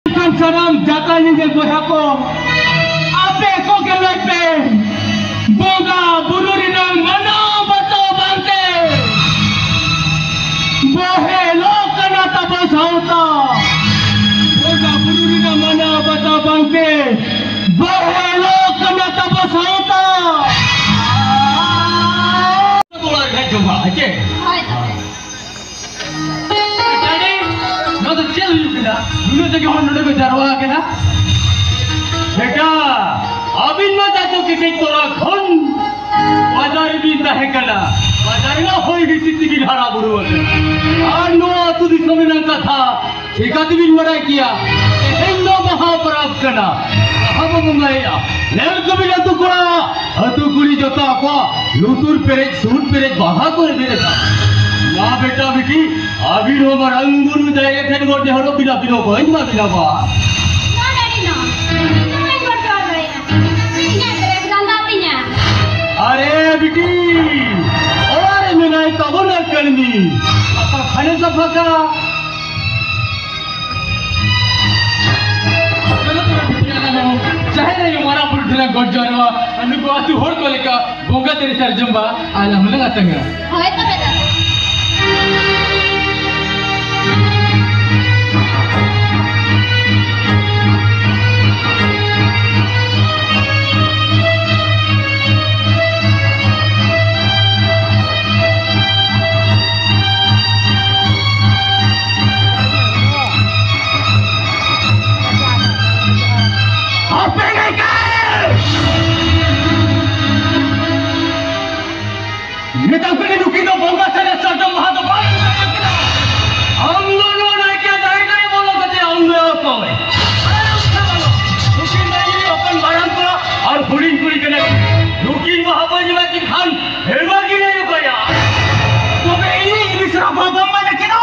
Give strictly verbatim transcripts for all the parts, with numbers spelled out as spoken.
ᱮᱱᱠᱷᱟᱱ ᱥᱟᱱᱟᱢ ᱡᱟᱛᱟ ᱧᱮᱧᱮᱞ ᱵᱚᱭᱦᱟ ᱠᱚ, ᱟᱯᱮ ᱠᱚᱜᱮ ᱞᱟᱹᱭ ᱯᱮ, ᱵᱚᱸᱜᱟ ᱵᱩᱨᱩ ᱨᱮᱱᱟᱜ ᱢᱟᱱᱟᱣ ᱵᱟᱛᱟᱣ ᱵᱟᱝᱛᱮ ᱵᱚᱦᱮᱞᱚᱜ ᱠᱟᱱᱟ ᱛᱟᱵᱚ ᱥᱟᱶᱛᱟ᱾ ᱵᱚᱸᱜᱟ ᱵᱩᱨᱩ ᱨᱮᱱᱟᱜ ᱢᱟᱱᱟᱣ ᱵᱟᱛᱟᱣ ᱵᱟᱝᱛᱮ ᱵᱚᱦᱮᱞᱚᱜ ᱠᱟᱱᱟ ᱛᱟᱵᱚ ᱥᱟᱶᱛᱟ᱾ ᱚᱲᱟᱜ ᱨᱮ ᱡᱚᱢᱟ, ᱦᱮᱸ ᱪᱮ? ᱦᱳᱭ ᱛᱚᱵᱮ᱾ ᱰᱟᱰᱤ, ᱱᱚᱣᱟ ᱫᱚ ᱪᱮᱫ ᱦᱩᱭᱩᱜ ᱠᱟᱱᱟ? ᱱᱩᱱᱟᱹᱜ ᱛᱮᱜᱮ ᱦᱚᱲ ᱱᱚᱰᱮ ᱠᱚ ᱡᱟᱨᱣᱟ ᱟᱠᱟᱱᱟ᱾ ᱵᱮᱴᱟ, ᱟᱹᱵᱤᱱ ᱢᱟ ᱡᱟᱡᱚ ᱠᱮᱴᱮᱡ ᱛᱚᱨᱟ ᱠᱷᱚᱱ ᱵᱟᱡᱟᱨ ᱨᱮᱵᱤᱱ ᱛᱟᱦᱮᱸ ᱠᱟᱱᱟ᱾ ᱵᱟᱡᱟᱨ ᱨᱮᱱᱟᱜ ᱦᱚᱭ ᱦᱤᱸᱥᱤᱫ ᱛᱮᱜᱮ ᱦᱟᱨᱟ ᱵᱩᱨᱩ ᱟᱠᱟᱱᱟ᱾ ᱟᱨ ᱱᱚᱣᱟ ᱟᱹᱛᱩ ᱫᱤᱥᱚᱢ ᱨᱮᱱᱟᱜ ᱠᱟᱛᱷᱟ ᱪᱤᱠᱟᱹ ᱛᱮᱵᱤᱱ ᱵᱟᱲᱟᱭ ᱠᱮᱭᱟ? ᱛᱮᱦᱮᱧ ᱫᱚ ᱵᱟᱦᱟ ᱯᱚᱨᱚᱵᱽ ᱠᱟᱱᱟ, ᱵᱟᱦᱟ ᱵᱚ ᱵᱚᱸᱜᱟᱭᱮᱫᱼᱟ᱾ ᱧᱮᱞ ᱠᱚᱵᱤᱱ ᱟᱹᱛᱩ ᱠᱚᱲᱟ, ᱟᱹᱛᱩ ᱠᱩᱲᱤ ᱡᱚᱛᱚ ᱟᱠᱚᱣᱟᱜ ᱞᱩᱛᱩᱨ ᱯᱮᱨᱮᱡ, ᱥᱩᱨ ᱯᱮᱨᱮᱡ ᱵᱟᱦᱟ ᱠᱚ ᱨᱮᱵᱮᱫ ᱟᱠᱟᱫ᱾ ᱢᱟ ᱵᱮᱴᱟ ᱵᱤᱴᱤ, ᱟᱹᱵᱤᱱ ᱦᱚᱸ ᱢᱟᱨᱟᱝ ᱵᱩᱨᱩ ᱡᱟᱦᱮᱨ ᱴᱷᱮᱱ ᱜᱚᱰ ᱡᱚᱦᱟᱨᱚᱜ ᱵᱤᱱ, ᱟᱹᱵᱤᱱ ᱦᱚᱸ ᱵᱟᱹᱧ ᱢᱟ ᱵᱤᱱᱟ ᱵᱟ᱾ ᱱᱚᱰᱮ ᱟᱹᱰᱤ ᱱᱚ, ᱤᱧ ᱫᱚ ᱵᱟᱹᱧ ᱜᱚᱰ ᱡᱚᱦᱟᱨ ᱫᱟᱲᱮᱭᱟᱜᱼᱟ᱾ ᱤᱧᱟᱹᱜ ᱵᱮᱨᱮᱫ ᱨᱟᱸᱫᱟ ᱛᱤᱧᱟ᱾ ᱟᱨᱮ ᱵᱤᱴᱤ, ᱚᱲᱟᱜ ᱨᱮ ᱢᱮᱱᱟᱭ ᱛᱟᱵᱚᱱᱟ ᱠᱟᱹᱲᱢᱤ, ᱥᱟᱯᱷᱟ ᱠᱷᱟᱱᱮ ᱥᱟᱯᱷᱟ ᱠᱟ᱾ ᱪᱚᱞᱚ ᱛᱚᱵᱮ ᱵᱤᱴᱤ, ᱟᱞᱟᱝ ᱦᱚᱸ ᱡᱟᱦᱮᱨ ᱟᱭᱳ ᱢᱟᱨᱟᱝ ᱵᱩᱨᱩ ᱴᱷᱮᱱ ᱞᱟᱝ ᱜᱚᱰ ᱡᱚᱦᱟᱨᱚᱜᱼᱟ᱾ ᱟᱨ ᱱᱩᱠᱩ ᱟᱹᱛᱩ ᱦᱚᱲ ᱠᱚ ᱞᱮᱠᱟ ᱵᱚᱸᱜᱟ ᱛᱮᱨᱮ ᱥᱟᱨᱡᱚᱢ ᱵᱟᱦᱟ ᱟᱞᱟᱝ ᱦᱚᱸᱞᱟᱝ ᱟᱛᱟᱝᱟ᱾ ᱦᱳᱭ ᱛᱚᱵᱮ ᱫᱟᱫᱟ᱾ ᱟᱯᱮ ᱜᱮ ᱠᱟᱭ! ᱢᱮᱛᱟᱢ ᱠᱟᱹᱱᱟᱹᱧ, ᱱᱩᱠᱤᱱ ᱫᱚ ᱵᱚᱸᱜᱟ ᱥᱟᱨᱮᱡ ᱥᱟᱨᱡᱚᱢ ᱵᱟᱦᱟ ᱫᱚ ᱵᱟᱝ ᱠᱟᱱᱟ᱾ ᱟᱢ ᱫᱚ ᱱᱚᱣᱟ ᱱᱟᱭᱠᱮ ᱡᱟᱦᱮᱨ ᱨᱮ ᱵᱚᱞᱚ ᱠᱟᱛᱮ ᱟᱢ ᱫᱚ ᱚᱠᱚᱭ? ᱱᱩᱠᱤᱱ ᱫᱚ ᱤᱧ ᱦᱚᱯᱚᱱ ᱵᱷᱟᱬᱟᱱ ᱠᱚᱲᱟ ᱟᱨ ᱦᱩᱰᱤᱧ ᱠᱩᱲᱤ ᱠᱟᱱᱟ ᱠᱤᱱ᱾ ᱱᱩᱠᱤᱱ ᱵᱟᱦᱟ ᱵᱟᱹᱧ ᱮᱢᱟ ᱠᱤᱱ ᱠᱷᱟᱱ ᱦᱮᱣᱟ ᱜᱮ ᱦᱩᱭᱩᱜ ᱛᱟᱭᱟ᱾ ᱛᱚᱵᱮ ᱤᱧ ᱤᱝᱞᱤᱥ ᱨᱮ ᱵᱟᱵᱟ ᱢᱟᱱᱮ ᱠᱤᱱ ᱫᱚ᱾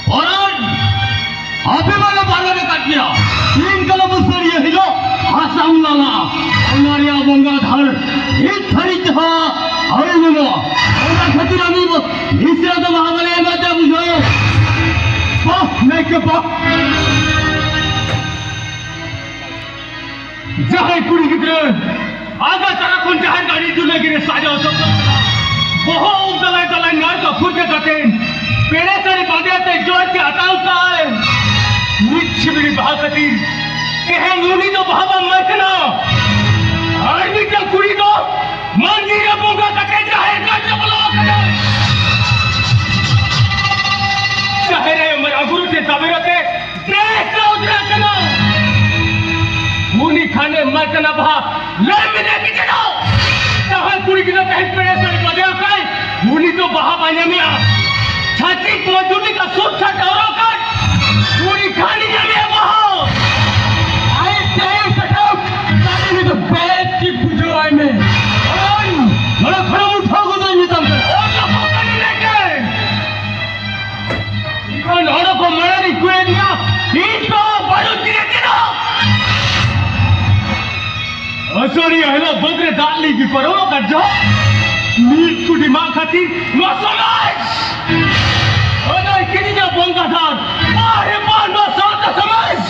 ᱯᱚᱨᱚᱱ, ᱟᱯᱮ ᱢᱟᱞᱮ ᱵᱟᱨᱚᱱ ᱟᱠᱟᱫ ᱯᱮᱭᱟ᱾ ᱛᱤᱱ ᱠᱟᱞᱚ ᱵᱩᱥᱟᱹᱲᱤᱭᱟᱹ ᱦᱤᱞᱳᱜ ᱦᱟᱥᱟᱢ ᱞᱟᱞᱟ, ᱚᱱᱟ ᱨᱮᱭᱟᱜ ᱵᱚᱸᱜᱟ ᱫᱷᱟᱨ ᱱᱤᱛ ᱫᱷᱟᱹᱨᱤᱡ ᱛᱮᱦᱚᱸ ᱟᱹᱣᱨᱤ ᱧᱟᱢᱚᱜᱼᱟ᱾ ᱚᱱᱟ ᱠᱷᱟᱹᱛᱤᱨ ᱟᱹᱢᱤ ᱵᱚ ᱢᱤᱥᱨᱟ ᱫᱚ ᱵᱟᱦᱟ ᱵᱟᱞᱮ ᱮᱢᱟ ᱛᱮ ᱱᱟᱭᱠᱮ ᱵᱟᱵᱟ, ᱡᱟᱦᱟᱸᱭ ᱠᱩᱲᱤ ᱜᱤᱫᱽᱨᱟᱹ ᱟᱜᱟ ᱛᱟᱨᱟ ᱠᱷᱚᱱ ᱡᱟᱦᱟᱸᱭ ᱜᱟᱹᱰᱤ ᱫᱩᱞᱟᱹᱜᱤ ᱨᱮ ᱥᱟᱡᱟᱣ ᱥᱚᱡᱟᱣ ᱠᱟᱱᱟ, ᱵᱚᱦᱚᱜ ᱩᱵ ᱫᱟᱞᱟᱭ ᱫᱟᱞᱟᱭ ᱱᱟᱲᱠᱟ ᱯᱷᱩᱨᱪᱟᱹ ᱠᱟᱛᱮ ᱯᱮᱲᱮ ᱥᱟᱹᱲᱤ ᱵᱟᱸᱫᱮ ᱟᱛᱮ ᱡᱚᱭ ᱛᱮ ᱟᱛᱟᱝ ᱠᱟᱜᱼᱟᱭ᱾ ᱢᱤᱫ ᱪᱷᱤᱵᱤᱲᱤ ᱵᱟᱦᱟ ᱠᱷᱟᱹᱛᱤᱨ ᱛᱮᱦᱮᱧ ᱩᱱᱤ ᱫᱚ ᱵᱟᱦᱟ ᱵᱟᱢ ᱮᱢᱟᱭ ᱠᱟᱱᱟ᱾ ᱟᱨ ᱢᱤᱫᱴᱟᱝ ᱠᱩᱲᱤ ᱫᱚ ᱢᱟᱹᱱᱫᱤᱨ ᱨᱮ ᱵᱚᱸᱜᱟ ᱠᱟᱛᱮ ᱡᱟᱦᱮᱨ ᱜᱟᱲ ᱛᱮ ᱵᱚᱞᱚ ᱟᱠᱟᱱᱟ᱾ ᱡᱟᱦᱮᱨ ᱟᱭᱳ ᱢᱟᱨᱟᱝ ᱵᱩᱨᱩ ᱴᱷᱮᱱ ᱛᱟᱵᱮᱨ ᱟᱛᱮ ᱫᱮᱥ ᱫᱚ ᱩᱫᱷᱨᱟᱹᱜ ᱠᱟᱱᱟ᱾ ᱩᱱᱤ ᱠᱷᱟᱱᱮ ᱮᱢᱟᱭ ᱠᱟᱱᱟ ᱵᱟᱦᱟ᱾ ᱞᱟᱹᱭ ᱢᱮ ᱫᱮ ᱜᱤᱫᱽᱨᱟᱹ, ᱡᱟᱦᱟᱸᱭ ᱠᱩᱲᱤ ᱜᱤᱫᱽᱨᱟᱹ ᱛᱮᱦᱮᱧ ᱯᱮᱲᱮ ᱥᱟᱹᱲᱤ ᱵᱟᱸᱫᱮ ᱟᱠᱟᱭ, ᱩᱱᱤ ᱫᱚ ᱵᱟᱦᱟ ᱵᱟᱭ ᱧᱟᱢᱮᱜᱼᱟ᱾ ᱪᱷᱟᱹᱛᱤᱠ ᱢᱚᱡᱩᱨ ᱞᱮᱠᱟ ᱥᱩᱴ ᱥᱟᱴ ᱦᱚᱨᱚᱜ ᱟᱠᱟᱫ, ᱩᱱᱤ ᱠᱷᱟᱱᱮ ᱧᱟᱢᱮᱜᱼᱟ ᱵᱟᱦᱟ᱾ ᱟᱭ ᱛᱮᱦᱮᱧ ᱥᱮᱴᱮᱨ, ᱩᱱᱤ ᱫᱚ ᱵᱮᱥ ᱴᱷᱤᱠ ᱵᱩᱡᱷᱟᱹᱣᱟᱭ ᱢᱮ᱾ ᱳᱭ, ᱱᱚᱰᱮ ᱠᱷᱚᱱᱮᱢ ᱩᱴᱷᱟᱹᱣ ᱜᱚᱫᱚᱜ ᱢᱮᱛᱟᱢ ᱠᱟᱱᱟ᱾ ᱳᱭ, ᱜᱟᱯᱟ ᱠᱟᱹᱢᱤ ᱞᱮᱠᱟ᱾ ᱤᱠᱷᱚᱱ ᱦᱚᱲ ᱠᱚ ᱢᱟᱲᱟᱝ ᱨᱤᱧ ᱠᱚᱭᱮ ᱫᱤᱭᱟ, ᱤᱧ ᱫᱚ ᱵᱟᱹᱱᱩᱧ ᱛᱤᱧᱟ ᱪᱮᱫ ᱦᱚᱸ᱾ ᱟᱹᱥᱟᱹᱲᱤᱭᱟᱹ ᱦᱤᱞᱳᱜ ᱵᱟᱹᱫᱽ ᱨᱮ ᱫᱟᱜ ᱞᱤᱸᱜᱤ ᱯᱟᱨᱚᱢᱚᱜ ᱠᱟᱱ ᱡᱚᱦᱚᱜ, ᱢᱤᱫ ᱠᱩᱰᱤ ᱢᱟᱜ ᱠᱷᱟᱹᱛᱤᱨ ᱱᱚᱣᱟ ᱥᱚᱢᱟᱡᱽ ᱚᱱᱟᱭ ᱠᱤᱨᱤᱧᱟ ᱵᱚᱸᱜᱟ ᱫᱷᱟᱨ᱾ ᱟᱨᱮ ᱵᱟ, ᱱᱚᱣᱟ ᱥᱟᱶᱛᱟ ᱥᱚᱢᱟᱡᱽ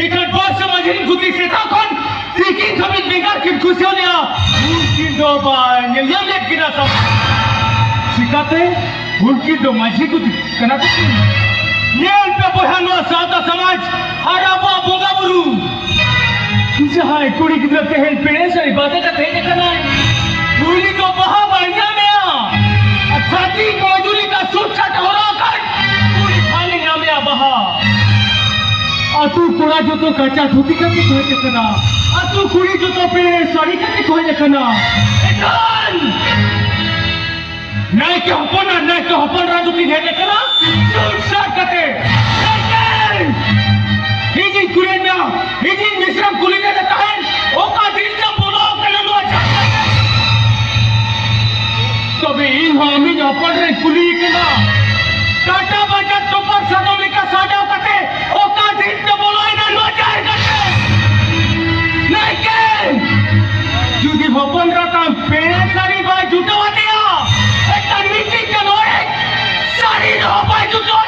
ᱤᱠᱷᱟᱹᱱ ᱵᱚᱨᱥᱟ ᱢᱟᱹᱡᱷᱤ ᱨᱤᱱ ᱜᱩᱛᱤ ᱥᱮᱛᱟᱜ ᱠᱷᱚᱱ ᱛᱤᱠᱤᱱ ᱫᱷᱟᱹᱵᱤᱡ ᱵᱮᱸᱜᱟᱲ ᱠᱤᱱ ᱠᱩᱥᱭᱟᱹᱣ ᱞᱮᱜᱼᱟ᱾ ᱩᱱᱠᱤᱱ ᱫᱚ ᱵᱟᱭ ᱧᱮᱞ ᱧᱟᱢ ᱞᱮᱫ ᱠᱤᱱᱟ ᱥᱟᱢᱟᱝ᱾ ᱪᱤᱠᱟᱹᱛᱮ? ᱩᱱᱠᱤᱱ ᱫᱚ ᱢᱟᱹᱡᱷᱤ ᱜᱩᱛᱤ ᱠᱟᱱᱟ ᱠᱚ ᱠᱤᱱ᱾ ᱧᱮᱞ ᱯᱮ ᱵᱚᱭᱦᱟ, ᱱᱚᱣᱟ ᱥᱟᱶᱛᱟ ᱥᱚᱢᱟᱡᱽ ᱟᱨ ᱟᱵᱚᱣᱟᱜ ᱵᱚᱸᱜᱟ ᱵᱩᱨᱩ᱾ ᱡᱟᱦᱟᱸᱭ ᱠᱩᱲᱤ ᱜᱤᱫᱽᱨᱟᱹ ᱛᱮᱦᱮᱧ ᱯᱮᱲᱮ ᱥᱟᱹᱲᱤ ᱵᱟᱸᱫᱮ ᱠᱟᱛᱮ ᱦᱮᱡ ᱟᱠᱟᱱᱟᱭ, ᱩᱱᱤ ᱫᱚ ᱵᱟᱦᱟ ᱵᱟᱭ ᱧᱟᱢᱮᱜᱼᱟ᱾ ᱟᱨ ᱪᱷᱟᱹᱛᱤᱠ ᱢᱚᱡᱩᱨᱤ ᱠᱟ ᱥᱩᱴ ᱥᱟᱴ ᱦᱚᱨᱚᱜ ᱟᱠᱟᱫ ᱠᱩᱲᱤ ᱠᱷᱟᱱᱮ ᱧᱟᱢᱮᱜᱼᱟ ᱵᱟᱦᱟ᱾ ᱟᱹᱛᱩ ᱠᱚᱲᱟ ᱡᱚᱛᱚ ᱠᱟᱪᱟ ᱫᱷᱩᱛᱤ ᱠᱟᱛᱮ ᱠᱚ ᱦᱮᱡ ᱟᱠᱟᱱᱟ᱾ ᱟᱹᱛᱩ ᱠᱩᱲᱤ ᱡᱚᱛᱚ ᱯᱮᱲᱮ ᱥᱟᱹᱲᱤ ᱠᱟᱛᱮ ᱠᱚ ᱦᱮᱡ ᱟᱠᱟᱱᱟ᱾ ᱮᱠᱷᱟᱱ ᱱᱟᱭᱠᱮ ᱦᱚᱯᱚᱱ ᱟᱨ ᱱᱟᱭᱠᱮ ᱦᱚᱯᱚᱱ ᱮᱨᱟ ᱫᱚᱠᱤᱱ ᱦᱮᱡ ᱟᱠᱟᱱᱟ ᱥᱩᱴ ᱥᱟᱴ ᱠᱟᱛᱮ᱾ ᱱᱟᱭᱠᱮ! ᱤᱧᱤᱧ ᱠᱩᱞᱤᱭᱮᱫ ᱢᱮᱭᱟ, ᱤᱧᱤᱧ ᱢᱤᱥᱨᱟᱢ ᱠᱩᱞᱤ ᱞᱮᱫᱮ ᱛᱟᱦᱮᱸᱫ, ᱚᱠᱟ ᱫᱤᱱ ᱛᱮᱢ ᱵᱚᱞᱚ ᱟᱠᱟᱱᱟ ᱱᱚᱣᱟ ᱡᱟᱭᱜᱟ ᱨᱮ? ᱛᱚᱵᱮ ᱤᱧ ᱦᱚᱸ ᱟᱢᱤᱧ ᱦᱚᱯᱚᱱ ᱨᱮᱧ ᱠᱩᱞᱤᱭᱮ ᱠᱟᱱᱟ, ᱴᱟᱴᱟ ᱵᱟᱡᱟᱨ ᱴᱚᱯᱟᱨ ᱥᱟᱫᱚᱢ ᱞᱮᱠᱟ ᱥᱟᱡᱟᱣ ᱠᱟᱛᱮ ᱚᱠᱟ ᱫᱤᱱ ᱛᱮ ᱵᱚᱞᱚᱭᱮᱱᱟ ᱱᱚᱣᱟ ᱡᱟᱭᱜᱟ ᱨᱮ? ᱱᱟᱭᱠᱮ! ᱡᱩᱫᱤ ᱦᱚᱯᱚᱱ ᱮᱨᱟ ᱛᱟᱢ ᱯᱮᱲᱮ ᱥᱟᱹᱲᱤ ᱵᱟᱭ ᱡᱩᱴᱟᱹᱣ ᱟᱫᱮᱭᱟ, ᱮᱱᱠᱷᱟᱱ ᱢᱤᱫᱴᱤᱡ ᱜᱟᱱ ᱦᱚᱲ ᱥᱟᱹᱲᱤ ᱨᱮᱦᱚᱸ ᱵᱟᱭ ᱡᱩᱴᱟᱹᱣ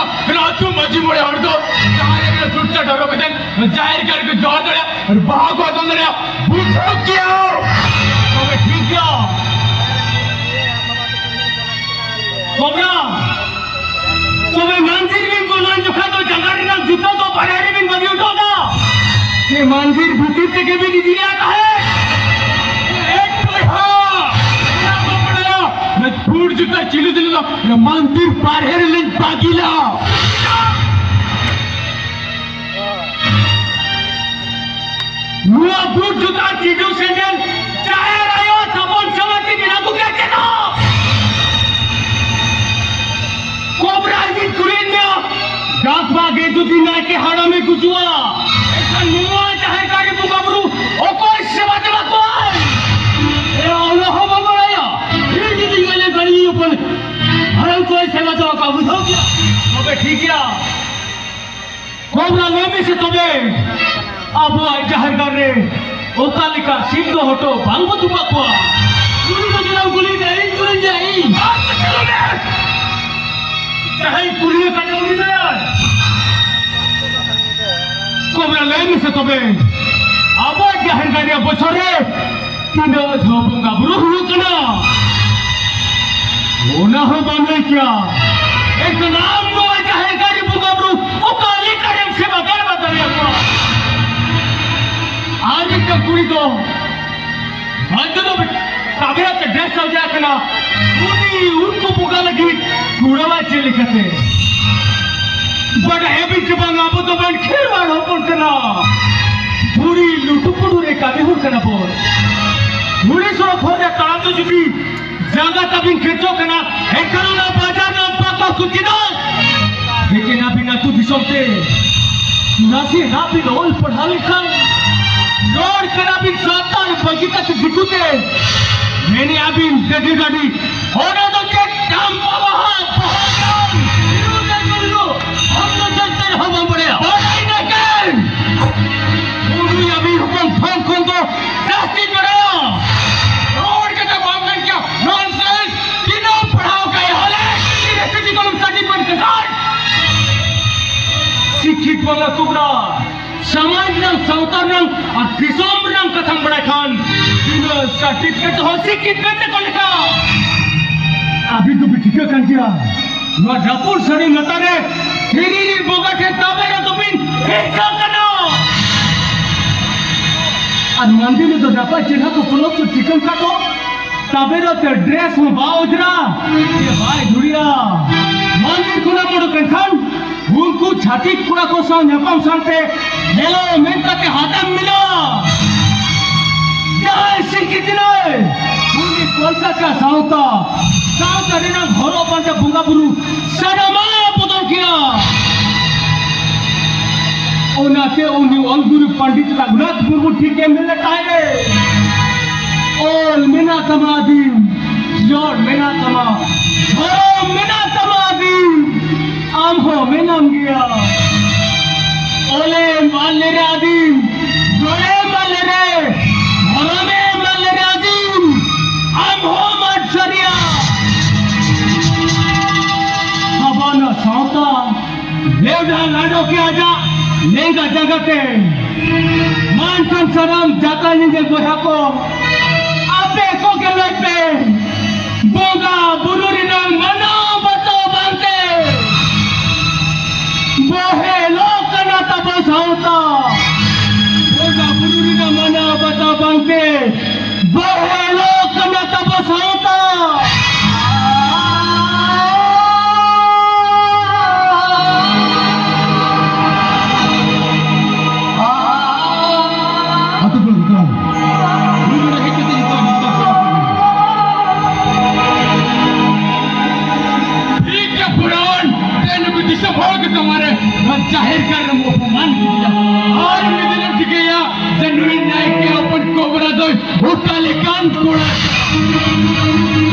ᱟᱹᱛᱩ ᱢᱟᱹᱡᱷᱤ ᱢᱚᱬᱮ ᱦᱚᱲ ᱫᱚ ᱡᱟᱦᱟᱸ ᱞᱮᱠᱟ ᱥᱩᱴ ᱥᱟᱴ ᱦᱚᱨᱚᱜ ᱠᱟᱛᱮ ᱡᱟᱦᱮᱨ ᱜᱟᱲ ᱨᱮᱠᱚ ᱡᱚᱦᱟᱨ ᱫᱟᱲᱮᱭᱟᱜᱼᱟ ᱟᱨ ᱵᱟᱦᱟ ᱠᱚ ᱟᱛᱟᱝ ᱫᱟᱲᱮᱭᱟᱜᱼᱟ᱾ ᱵᱩᱡᱷᱟᱹᱣ ᱠᱮᱭᱟ? ᱛᱚᱵᱮ ᱴᱷᱤᱠ ᱜᱮᱭᱟ᱾ ᱠᱚᱵᱨᱟ, ᱛᱚᱵᱮ ᱢᱟᱱᱫᱤᱨ ᱵᱤᱱ ᱵᱚᱞᱚᱱ ᱡᱚᱠᱷᱟᱡ ᱫᱚ ᱡᱟᱸᱜᱟ ᱨᱮᱱᱟᱜ ᱡᱩᱛᱟᱹ ᱫᱚ ᱵᱟᱦᱨᱮ ᱨᱮᱵᱤᱱ ᱵᱟᱹᱜᱤ ᱦᱚᱴᱚ ᱠᱟᱜᱼᱟ? ᱥᱮ ᱢᱟᱱᱫᱤᱨ ᱵᱷᱤᱛᱤᱨ ᱛᱮᱜᱮ ᱵᱤᱱ ᱤᱫᱤᱭᱟ ᱛᱟᱦᱮᱸᱫ? ᱮ ᱵᱚᱭᱦᱟ, ᱚᱱᱟ ᱫᱚ ᱵᱟᱲᱟᱭᱟ, ᱚᱱᱟ ᱯᱩᱸᱰ ᱡᱩᱛᱟᱹ ᱪᱤᱞᱤ ᱫᱤᱞᱤ ᱫᱚ ᱚᱱᱟ ᱢᱟᱱᱫᱤᱨ ᱵᱟᱦᱨᱮ ᱨᱮᱞᱤᱧ ᱵᱟᱹᱜᱤ ᱞᱟᱜᱼᱟ᱾ ᱱᱚᱣᱟ ᱵᱩᱴ ᱡᱩᱛᱟ ᱛᱤᱸᱰᱩ ᱥᱮᱸᱜᱮᱞ ᱡᱟᱦᱮᱨ ᱟᱭᱳ ᱛᱷᱟᱯᱚᱱ ᱥᱟᱶ ᱛᱮ ᱵᱮᱱᱟᱣ ᱠᱚ ᱠᱮᱫ ᱫᱚ᱾ ᱠᱚᱵᱨᱟ ᱤᱧ ᱠᱩᱞᱤᱭᱮᱫ ᱢᱮᱭᱟ, ᱜᱟᱯᱟ ᱜᱮ ᱡᱩᱫᱤ ᱱᱟᱭᱠᱮ ᱦᱟᱲᱟᱢᱮ ᱜᱩᱡᱩᱜᱼᱟ, ᱮᱱᱠᱷᱟᱱ ᱱᱚᱣᱟ ᱡᱟᱦᱮᱨ ᱜᱟᱲ ᱨᱮ ᱵᱚᱸᱜᱟ ᱵᱩᱨᱩ ᱚᱠᱚᱭ ᱥᱮᱵᱟ ᱫᱮᱵᱟ ᱠᱚᱣᱟᱭ? ᱮ, ᱚᱱᱟ ᱦᱚᱸ ᱵᱟᱢ ᱵᱟᱲᱟᱭᱟ? ᱤᱧ ᱡᱩᱫᱤᱧ ᱢᱮᱱᱟ ᱜᱟᱹᱲᱤ ᱦᱚᱯᱚᱱ ᱦᱟᱲᱟᱢ ᱠᱚᱭ ᱥᱮᱵᱟ ᱫᱮᱵᱟ ᱠᱚᱣᱟ, ᱵᱩᱡᱷᱟᱹᱣ ᱠᱮᱫᱟ? ᱛᱚᱵᱮ ᱴᱷᱤᱠ ᱜᱮᱭᱟ᱾ ᱠᱚᱵᱨᱟ, ᱞᱟᱹᱭ ᱢᱮᱥᱮ ᱛᱚᱵᱮ, ᱟᱵᱚᱣᱟᱜ ᱡᱟᱦᱮᱨ ᱜᱟᱲ ᱨᱮ ᱚᱠᱟ ᱞᱮᱠᱟ ᱥᱤᱢ ᱫᱚ ᱦᱚᱴᱚᱜ ᱵᱟᱝ ᱵᱚ ᱛᱚᱯᱟᱜ ᱠᱚᱣᱟ? ᱩᱱᱤ ᱫᱚ ᱪᱮᱫᱟᱜ ᱠᱩᱞᱤᱭᱮᱫᱟ? ᱤᱧ ᱠᱩᱞᱤᱭᱮᱫᱟ, ᱤᱧ᱾ ᱡᱟᱦᱟᱸᱭ ᱠᱩᱞᱤ ᱟᱠᱟᱫ ᱩᱱᱤ ᱫᱚ᱾ ᱠᱚᱵᱨᱟ, ᱞᱟᱹᱭ ᱢᱮᱥᱮ ᱛᱚᱵᱮ, ᱟᱵᱚᱣᱟᱜ ᱡᱟᱦᱮᱨ ᱜᱟᱲ ᱨᱮ ᱵᱚᱪᱷᱚᱨ ᱨᱮ ᱛᱤᱱᱟᱹᱜ ᱫᱷᱟᱣ ᱵᱚᱸᱜᱟ ᱵᱩᱨᱩ ᱦᱩᱭᱩᱜ ᱠᱟᱱᱟ, ᱚᱱᱟ ᱦᱚᱸ ᱵᱟᱢ ᱞᱟᱹᱭ ᱠᱮᱭᱟ᱾ ᱮᱱᱠᱷᱟᱱ ᱟᱢ ᱱᱚᱣᱟ ᱡᱟᱦᱮᱨ ᱜᱟᱲ ᱨᱮ ᱵᱚᱸᱜᱟ ᱵᱩᱨᱩ ᱚᱠᱟ ᱞᱮᱠᱟᱨᱮᱢ ᱥᱮᱵᱟ ᱫᱮᱵᱟ ᱫᱟᱲᱮᱭᱟᱠᱚᱣᱟ? ᱟᱨ ᱢᱤᱫᱴᱟᱝ ᱠᱩᱲᱤ ᱫᱚ ᱵᱟᱫᱽᱫᱷᱚ ᱫᱚ ᱠᱟᱵᱮᱨᱟ ᱛᱮ ᱰᱨᱮᱥ ᱥᱟᱡᱟᱣ ᱠᱟᱱᱟ, ᱩᱱᱤ ᱩᱱᱠᱩ ᱵᱚᱸᱜᱟ ᱞᱟᱹᱜᱤᱫ ᱠᱩᱲᱟᱹᱣᱟ ᱪᱮᱫ ᱞᱮᱠᱟᱛᱮ? ᱵᱟᱰᱟᱭᱟᱵᱤᱱ ᱪᱮ ᱵᱟᱝ, ᱟᱵᱚ ᱫᱚ ᱵᱚᱱ ᱠᱷᱮᱨᱣᱟᱲ ᱦᱚᱯᱚᱱ ᱠᱟᱱᱟ᱾ ᱵᱩᱲᱤ ᱞᱩᱴᱩ ᱯᱩᱴᱩ ᱨᱮ ᱠᱟᱹᱢᱤ ᱦᱚᱲ ᱠᱟᱱᱟ ᱵᱚᱱ᱾ ᱵᱩᱲᱤ ᱥᱚᱲᱚᱠ ᱦᱚᱨ ᱨᱮ ᱛᱟᱲᱟᱢ ᱫᱚ ᱡᱩᱫᱤ ᱡᱟᱸᱜᱟ ᱛᱟᱵᱤᱱ ᱠᱮᱪᱚᱜ ᱠᱟᱱᱟ, ᱮᱱᱠᱷᱟᱱ ᱚᱱᱟ ᱵᱟᱡᱟᱨ ᱨᱮᱱᱟᱜ ᱯᱟᱛᱟ ᱠᱚ ᱪᱮᱫᱟᱜ? ᱦᱮᱡ ᱮᱱᱟ ᱵᱤᱱ ᱟᱹᱛᱩ ᱫᱤᱥᱚᱢ ᱛᱮ, ᱱᱟᱥᱮ ᱱᱟᱜ ᱵᱤᱱ ᱚᱞ ᱯᱟᱲᱦᱟᱣ ᱞᱮᱠᱷᱟᱱ, ᱨᱚᱲ ᱠᱟᱱᱟ ᱵᱤᱱ ᱥᱟᱱᱛᱟᱲ ᱵᱟᱹᱜᱤ ᱠᱟᱛᱮ ᱫᱤᱠᱩ ᱛᱮ, ᱢᱮᱱᱮᱜᱼᱟ ᱵᱤᱱ ᱰᱟᱹᱰᱤ ᱰᱟᱹᱰᱤ, ᱚᱱᱟ ᱫᱚ ᱪᱮᱫ ᱪᱟᱢᱯᱟ ᱵᱟᱦᱟ, ᱵᱟᱦᱟ ᱠᱟᱱ? ᱤᱨᱩ ᱫᱮ ᱤᱨᱩ, ᱟᱢ ᱫᱚ ᱪᱮᱫ ᱛᱮ ᱨᱮᱦᱚᱸ ᱵᱟᱢ ᱵᱟᱲᱟᱭᱟ? ᱵᱟᱰᱟᱭ ᱱᱟᱠᱮᱱ! ᱩᱱᱤ ᱟᱹᱵᱤᱱ ᱦᱚᱯᱚᱱ ᱯᱷᱳᱱ ᱠᱷᱚᱱ ᱫᱚ ᱡᱟᱹᱥᱛᱤ ᱵᱟᱲᱟᱭᱟ᱾ ᱨᱚᱲ ᱠᱟᱛᱮ ᱵᱟᱢ ᱢᱮᱱ ᱠᱮᱭᱟ, nonsense! ᱛᱤᱱᱟᱹᱜ ᱯᱟᱲᱦᱟᱣ ᱠᱟᱭ ᱦᱚᱞᱮ, ᱪᱤᱠᱤ ᱠᱚᱞᱚᱢ ᱥᱟᱹᱴᱤ ᱵᱟᱹᱱ ᱠᱟᱱ᱾ ᱠᱚᱵᱨᱟ, ᱥᱚᱢᱟᱡᱽ ᱨᱮᱱᱟᱝ, ᱥᱟᱶᱛᱟ ᱨᱮᱱᱟᱝ ᱟᱨ ᱫᱤᱥᱚᱢ ᱨᱮᱱᱟᱝ ᱠᱟᱛᱷᱟᱢ ᱵᱟᱲᱟᱭ ᱠᱷᱟᱱ, ᱵᱤᱱᱟᱹ ᱥᱟᱨᱴᱤᱯᱷᱤᱠᱮᱴ ᱦᱚᱸ ᱥᱤᱠᱠᱷᱤᱛ ᱢᱮᱱᱛᱮ ᱠᱚ ᱞᱮᱠᱷᱟ᱾ ᱟᱹᱵᱤᱱ ᱫᱚᱵᱤᱱ ᱴᱷᱤᱠᱟᱹ ᱠᱟᱱ ᱜᱮᱭᱟ, ᱱᱚᱣᱟ ᱨᱟᱹᱯᱩᱫ ᱥᱟᱹᱨᱤ ᱞᱟᱛᱟᱨ ᱨᱮ ᱫᱷᱤᱨᱤ ᱨᱤᱱ ᱵᱚᱸᱜᱟ ᱴᱷᱮᱱ ᱛᱟᱵᱮᱨ ᱫᱚᱵᱤᱱ ᱦᱤᱨᱠᱟᱹ ᱠᱟᱱᱟ᱾ ᱟᱨ ᱢᱟᱹᱱᱫᱤ ᱨᱮᱫᱚ ᱱᱟᱯᱟᱭ ᱪᱮᱦᱨᱟ ᱠᱚ ᱯᱚᱞᱚᱵ ᱠᱚ ᱴᱷᱤᱠᱟᱹᱱ ᱠᱷᱟᱱ ᱫᱚ, ᱛᱟᱵᱮᱨ ᱛᱮ ᱰᱨᱮᱥ ᱦᱚᱸ ᱵᱟᱭ ᱚᱡᱽᱨᱟ, ᱪᱮ ᱵᱟᱭ ᱫᱷᱩᱲᱤᱭᱟ᱾ ᱢᱟᱹᱱᱫᱤᱨ ᱠᱷᱚᱱᱟᱜ ᱩᱰᱩᱠ ᱮᱱ ᱠᱷᱟᱱ ᱩᱱᱠᱩ ᱪᱷᱟᱹᱛᱤᱠ ᱠᱚᱲᱟ ᱠᱚ ᱥᱟᱶ ᱧᱟᱯᱟᱢ ᱥᱟᱶᱛᱮ ᱦᱮᱞᱳ ᱢᱮᱱ ᱠᱟᱛᱮ ᱦᱟᱛᱟᱢ ᱢᱮᱱᱟ᱾ ᱡᱟᱦᱟᱸᱭ ᱥᱤᱠᱷᱤᱛ ᱮᱱᱟᱭ, ᱩᱱᱤ ᱠᱚᱞᱠᱟᱛᱟ ᱥᱟᱶᱛᱟ, ᱥᱟᱶᱛᱟ ᱨᱮᱱᱟᱜ ᱦᱚᱨᱚᱜ ᱵᱟᱸᱫᱮ, ᱵᱚᱸᱜᱟ ᱵᱩᱨᱩ ᱥᱟᱱᱟᱢᱟᱜ ᱵᱚᱫᱚᱞ ᱠᱮᱫᱟ᱾ ᱚᱱᱟᱛᱮ ᱩᱱᱤ ᱚᱞ ᱜᱩᱨᱩ ᱯᱚᱱᱰᱤᱛ ᱨᱟᱹᱜᱷᱩᱱᱟᱛᱷ ᱢᱩᱨᱢᱩ ᱴᱷᱤᱠ ᱮ ᱢᱮᱱ ᱞᱮᱫ ᱛᱟᱦᱮᱸ, "ᱚᱞ ᱢᱮᱱᱟᱜ ᱛᱟᱢᱟ ᱟᱹᱫᱤᱢ, ᱨᱚᱲ ᱢᱮᱱᱟᱜ ᱛᱟᱢᱟ, ᱫᱷᱚᱨᱚᱢ ᱢᱮᱱᱟᱜ ᱛᱟᱢᱟ ᱟᱹᱫᱤᱢ, ᱟᱢ ᱦᱚᱸ ᱢᱮᱱᱟᱢ ᱜᱮᱭᱟ᱾ ᱚᱞᱮᱢ ᱟᱫ ᱞᱮᱨᱮ ᱟᱹᱫᱤᱢ, ᱨᱚᱲᱮᱢ ᱟᱫ ᱞᱮᱨᱮ, ᱫᱷᱚᱨᱚᱢᱮᱢ ᱟᱫ ᱞᱮᱨᱮ ᱟᱹᱫᱤᱢ, ᱟᱢ ᱦᱚᱸᱢ ᱟᱫ ᱥᱟᱹᱨᱤᱭᱟ᱾" ᱟᱵᱚᱱᱟᱜ ᱥᱟᱶᱛᱟ ᱵᱮᱣᱰᱟ ᱞᱟᱰᱚ ᱠᱮ ᱟᱡᱟᱜ ᱞᱮᱸᱜᱟ ᱡᱟᱸᱜᱟ ᱛᱮ᱾ ᱢᱟᱱ ᱠᱷᱟᱱ ᱥᱟᱱᱟᱢ ᱡᱟᱛᱨᱟ ᱧᱮᱧᱮᱞ ᱵᱚᱭᱦᱟ ᱠᱚ, ᱟᱯᱮ ᱠᱚᱜᱮ ᱞᱟᱹᱭ ᱯᱮ, ᱵᱚᱸᱜᱟ ᱵᱩᱨᱩ ᱨᱮᱱᱟᱜ ᱢᱟᱱᱟᱣ ᱵᱟᱛᱟᱣ ᱵᱟᱝᱛᱮ ᱵᱚᱦᱮᱞᱚᱜ ᱠᱟᱱᱟ ᱛᱟᱵᱚ ᱥᱟᱶᱛᱟ᱾ ᱵᱚᱸᱜᱟ ᱵᱩᱨᱩ ᱨᱮᱱᱟᱜ ᱢᱟᱱᱟᱣ ᱵᱟᱛᱟᱣ ᱵᱟᱝᱛᱮ ᱵᱚᱦᱮᱞᱚᱜ ᱠᱟᱱᱟ ᱛᱟᱵᱚ ᱥᱟᱶᱛᱟ᱾ ᱟᱛᱳ ᱠᱚᱲᱟ ᱠᱚ, ᱱᱚᱰᱮ ᱦᱮᱡ ᱠᱟᱛᱮ ᱡᱚᱛᱚ, ᱡᱚᱛᱚ ᱠᱚᱲᱟ ᱠᱚ᱾ ᱴᱷᱤᱠ ᱜᱮᱭᱟ, ᱯᱩᱨᱟᱱ, ᱛᱮ ᱱᱩᱠᱩ ᱫᱤᱥᱚᱢ ᱦᱚᱲ ᱠᱚ ᱥᱟᱢᱟᱝ ᱨᱮ ᱱᱚᱣᱟ ᱡᱟᱦᱮᱨ ᱜᱟᱲ ᱨᱮᱢ ᱚᱯᱚᱢᱟᱱ ᱠᱮᱫᱮᱭᱟ᱾ ᱟᱨ ᱢᱤᱫ ᱫᱤᱱᱮᱢ ᱴᱷᱤᱠᱟᱹᱭᱟ ᱡᱮ ᱱᱩᱭ ᱱᱟᱭᱠᱮ ᱦᱚᱯᱚᱱ ᱠᱚᱵᱨᱟ ᱫᱚᱭ ᱚᱠᱟ ᱞᱮᱠᱟᱱ ᱠᱚᱲᱟ ᱠᱟᱱᱟ᱾